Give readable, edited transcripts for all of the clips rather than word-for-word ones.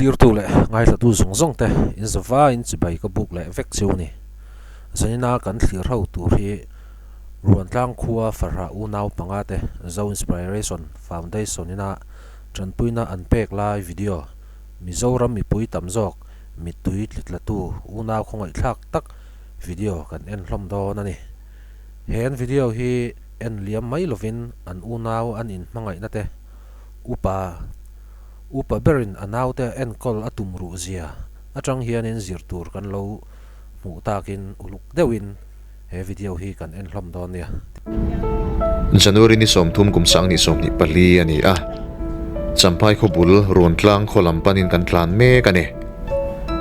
Thlirtu leh ngaithlatu zawng zawng te in zavaiin chibai ka buk leh vek cheu a ni. Zanina kan thlir ho tur hi Ruantlang khua Farha unau panga te Zo Inspiration Foundation ina tanpuina an pek lai video Mizoram mipui tam zawk mittui tlitlatu unau khawngaihthlak tak video kan en hlawm dawn a ni. He an video hi en liam mai lovin an unau an inhmangaihna te upa upa berin a naute enkawl a tum ruh zia atang hianin zir tur kan lo hmuh takin uluk deuhin he video hi kan en hlawm dawn nia. January ni 30 kum 2024 a ni a, Champhai khawbul Ruantlang khaw lam panin kan tlan mek a ni.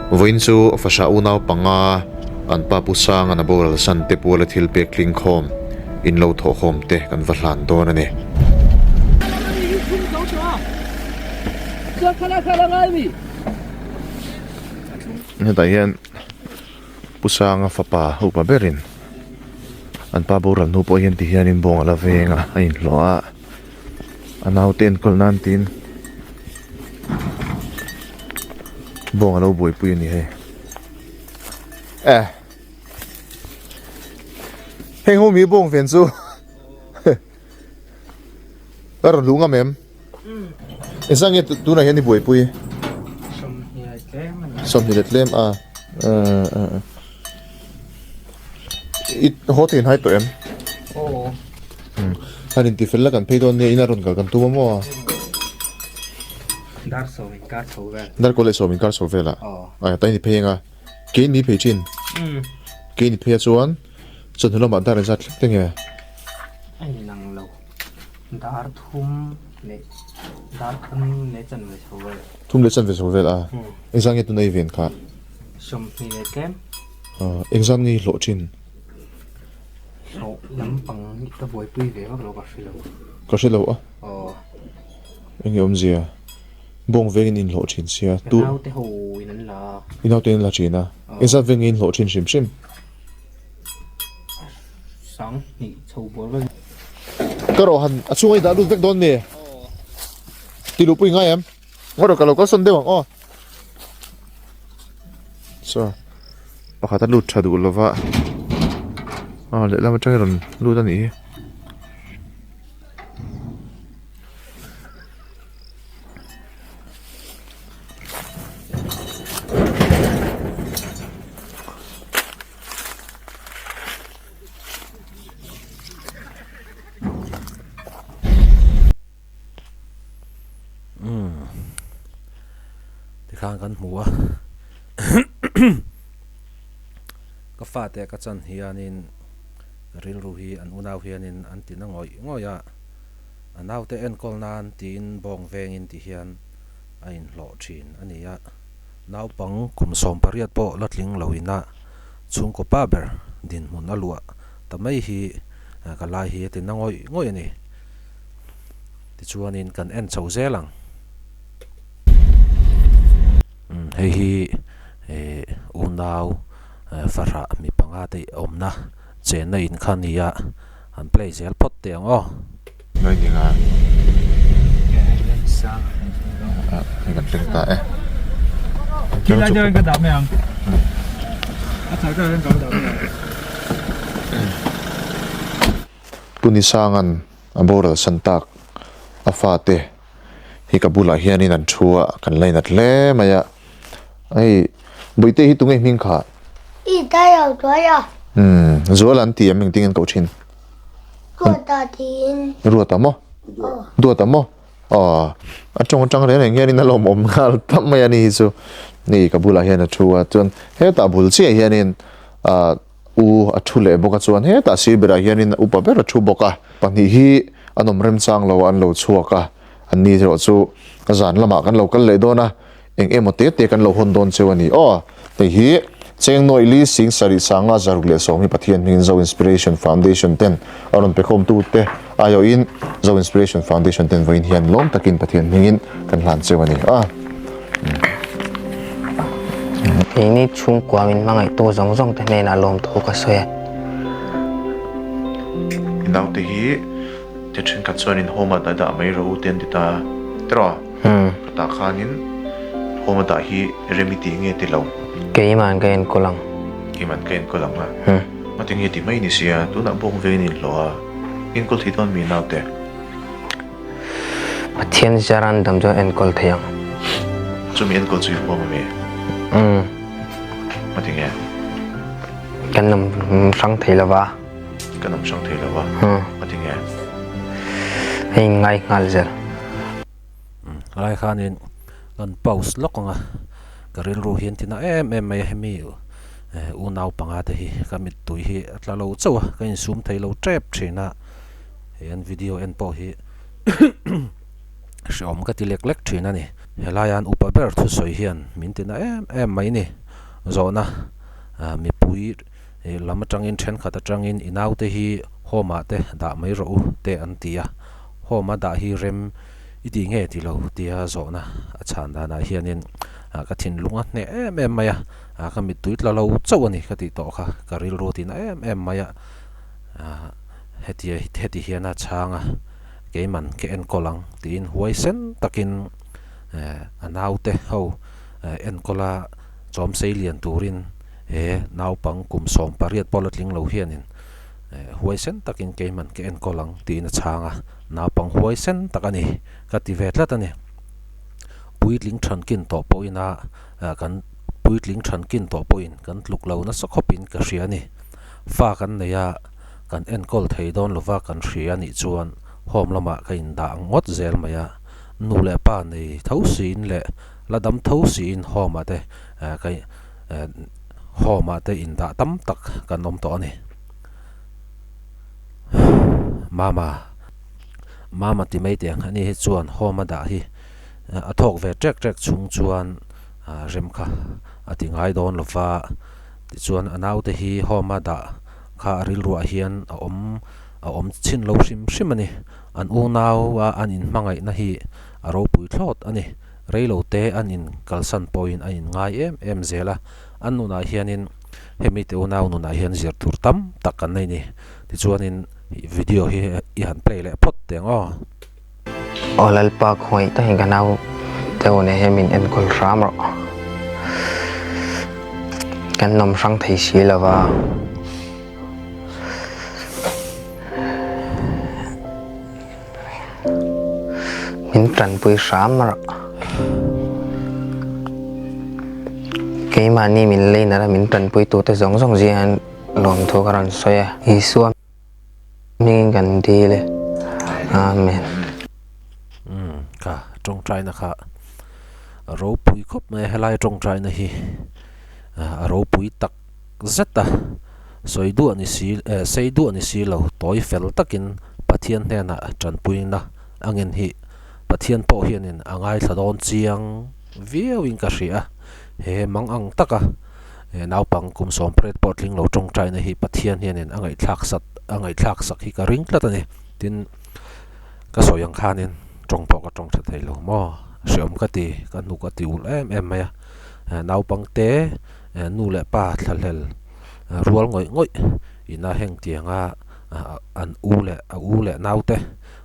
Vawiin chu Fahrah unau panga an pa Pu Sangan a boral san te puala thil pek tling khawm in lo thawhkhawm te kan va hlan dawn a ni. Hetah hian Pu Sanga fapa upa berin an pa boral hnu pawh hian ti hianin bawng a la veng a, a inhlawh a, a naute enkawl nan tiin bawng a lo buaipui a ni hei. Eh heng ho mi bawng ven chu a rawn luh ngam em? Engzah nge tunah hian i buaipui? Sawmhnih leh tlem a. I haw thei hnai tawh em? Aw. Han inti fel la kan phei dawn nia ina rawn kal kan tum a maw? Dar sawm inkar chho vel. Dar kaw leh sawm inkar chho vel ah? Aw. Ai ta in i phei eng a. Ke in mi phei thin? Ke in i phei a chuan chawhnu lamah dar engzat thleng te nge? A inang lo. Dar thum leh dar thum leh chanve chho vel. Thum leh chanve chho vel a. Engzat nge tuna i ven kha? 20 leh tlem. Engzat nge i hlawh thin? Hlawh lampang hi ka buaipui ve vak lo ka hre lo. Ka hre lo a? Aw. Enge awmzia? Bawng vengin in hlawh thin sia. Ka naute ho in an la a. I naute in an la thin a. Engzat veng nge in hlawh thin hrim hrim? Sang hnih chho bawr vel. Ka rawh han a chhunga i dah lut vek dawn ni. Ti luh pui ngai em? Ngaw rawh ka lo kalsawn deuh ang aw. Saw pakhat a lut tha duh lova a lehlam atangin rawn lut a nih hi. Umm tikhan kan hmu a ka fate ka chan hianin ka rilru hi an unau hianin an ti na ngawih ngawih a a naute enkawl nan tiin bawng vengin ti hian a inhlawh thin a ni a. Naupang kum 18 pawh la tling loina chhungkaw pa ber dinhmun a luah ta mai hi ka lai hi a ti na ngawih ngawih a ni. Tichuanin kan en chho zel ang. Hei hi unau fahrah mi panga te awmna chenna in kha a ni a, an play zel phawt teh ang aw. Noi ding a hei kan thleng ta e Punisangan a boral san tak a fate hi ka bulah hianin an thu a kan lainat hle mai a hei bawihte hi tunge hming kha umm Zuala an ti em engtin nge an koh thin. Ruata tiin. Ruata maw? Duata maw? Aw, a tawng atang reng reng hianin a lawmawm nghal tap mai a ni hi chu. Ni ka bulah hian a thu a, chuan hetah bul chiah hianin ah u a thu leh bawk a, chuan hetah sir berah hianin upa ber a thu bawk a. Pahnih hi an awm remchang lo a, an lo chhuak a, an ni erawh chu zan lamah kan lo kal leh dawn a. Eng emaw te te kan lo hawn dawn cheu a ni aw. Hei hi Cheng Nawi Li Sing Sarih Sanga Zaruk leh Sawm hi Pathian hmingin Zo Inspiration Foundation ten a rawn pe khawmtu te aiawhin Zo Inspiration Foundation ten vawiin hian lawm takin Pathian hmingin kan hlan cheu a ni a. Keini chhungkua min hmangaihtu zawng zawng te hnenah lawmthu ka sawi a. I naute hi te thenkhat chuanin home ah dah mai rawh u te an ti ta tiraw? Ka tah khanin Home a dah hi rem i tih nge ti lo? Keiman ka enkawl ang. Keiman ka enkawl ang a. Ngati nge ti mai ni sia, tunah bawk vengin inhlawh a, enkawl thei dawn mi naute? Pathian ziaran dam chuan enkawl thei ang. Chumi enkawl chu i huam a mi? Umm. Ngati nge? Kan awm hrang thei lo va. Kan awm hrang thei lo va? Ngati nge? Hei ngai nghal zel. Umm lai khanin kan pause lawk ang a, ka rilru hian tina em em mai a hemi unau panga te hi ka mittui hi a tla lo chauh a, ka insum thei lo tep thin a. He an video en pawh hi hreawm ka ti lek lek thin a ni. Helai an upa ber thusawi hian min ti na em em mai ni. Zawhna mipui lam atangin thenkhat atangin i naute hi home ah te dah mai rawh u te an ti a. Home a dah hi rem i tih nge ti lo tia zawhna a chhan danah hianin ka thinlung a hneh em em mai a. Ka mittui tla lo chauh a ni ka tih tawh kha ka rilru a ti na em em mai a. Hetia heti hian a chhang a, keiman ka enkawl ang tiin huaisen takin a naute ho enkawl a chawm sei lian turin he naupang kum 18 pawh la tling lo hianin huaisen takin keiman ka enkawl ang tiin a chhang a, naupang huaisen tak a ni ka ti ve tlat a ni. Puitling thankin tawh pawhin a kan puitling thankin tawh pawhin kan tluk lo nasa khawpin ka hria a ni. Fa kan nei a, kan enkawl thei dawn lova kan hria a nih chuan home lamah ka indah ang ngawt zel mai a, nu leh pa nei tho siin leh la dam tho siin home ah te ka home ah te indah tam tak kan awm tawh a ni. Mama, Mama ti mai teh ang, ani hi chuan home a dah hi a thawk ve ṭek ṭek chhung chuan rem kha a ti ngai dawn lova. Tichuan a naute hi home a dah kha a rilruah hian a awm a awm chhin lo hrim hrim a ni. An unau a an inhmangaihna hi a ropui thlawt a ni. Reilo te an in kalsan pawhin an in ngai em em zel a. An nunah hianin hemi te unau nunah hian zir tur tam tak kan nei ni. Tichuanin video hi i han play leh phawt teh ang aw. Aw Lalpa khawngaih takin ka nau deuh nen hian min enkawl hram rawh. Kan nawm hrang thei si lo va. Min tanpui hram rawh. Keimahni min lei nalh a min tanpui tute zawng zawng zingah hian lawmthu ka rawn sawi a. Isua. Hmingin kan dil e. Amen. Umm ka tawngtaina kha a ropui khawp mai a, helai tawngtaina hi a ropui tak zet a, sawi duah ni si eh sei duah ni si lo tawi fel takin Pathian hnenah tanpuina a ngen hi Pathian pawh hianin a ngaithla dawn chiang viauin ka hria a, he mang ang taka He naupang kum 18 pawh tling lo tawngtaina hi Pathian hianin a ngaihthlak sat a ngaihthlak sak hi ka ring tlat a ni. Tin, ka sawi ang khanin tawng pawh ka tawng tha thei lo maw? Hreawm ka ti, ka hnuk a ti ulh em em mai a. Naupang te nu leh pa thlahlel rual ngawih ngawih ina heng tianga an u leh a u leh naute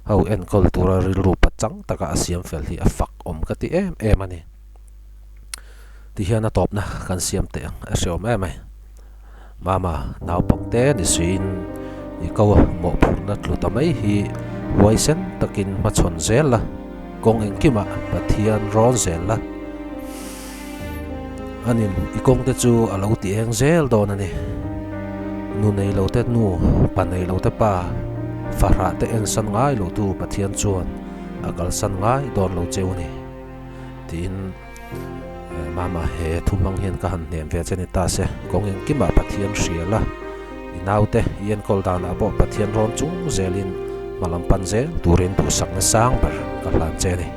ho enkawl tura rilru pachang taka a siam fel hi a fak awm ka ti em em a ni. Ti hian a tawpna kan siam teh ang a hreawm em ai. Mama naupang te ni suiin i ko a mawhphurhna tlu ta mai hi huaisen takin hmachhawn zel la, kawng engkimah Pathian rawn zel la. Anin i kawng te chu a lo ti eng zel dawn a ni. Nu nei lo te nu, pa nei lo te pa, fahrah te ensan ngai lo tu Pathian chuan a kalsan ngai dawn lo cheu a ni. Tiin Mama he thu hmang hian ka han hnem ve che ni ta se, kawng engkimah Pathian hria la, i naute i enkawl danah pawh Pathian rawn chung zelin hma lam pan zel turin duhsakna sang ber ka hlan che a ni.